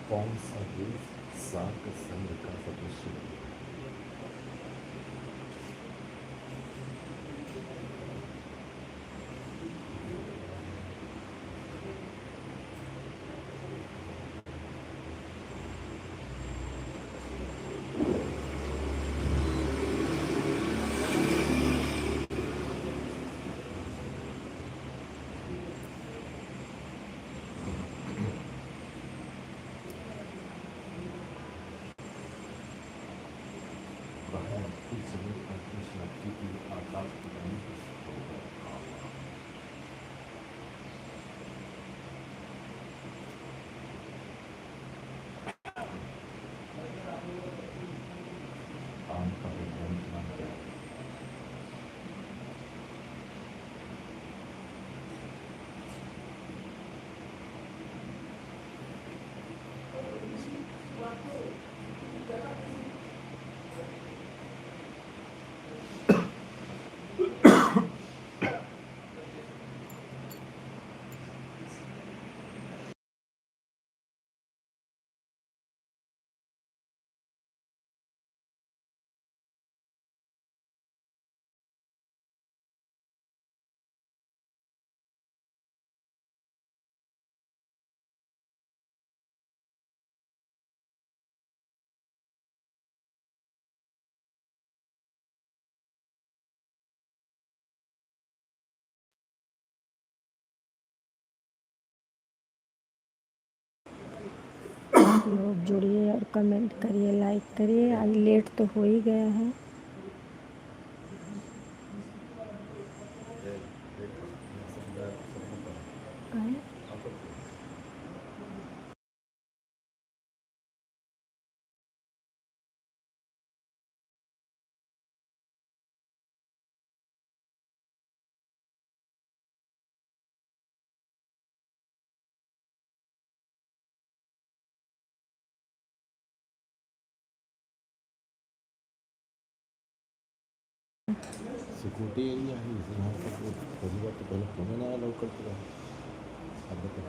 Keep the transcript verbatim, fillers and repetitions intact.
कौन सा देश सार्क संघ का सदस्य नहीं है? लोग जुड़िए और कमेंट करिए, लाइक करिए। आज लेट तो हो ही गया है। सिक्योरिटी एरिया है, यहाँ पर तो पहली बात तो पहले फोन ना अलाउ करते रहे। अब तो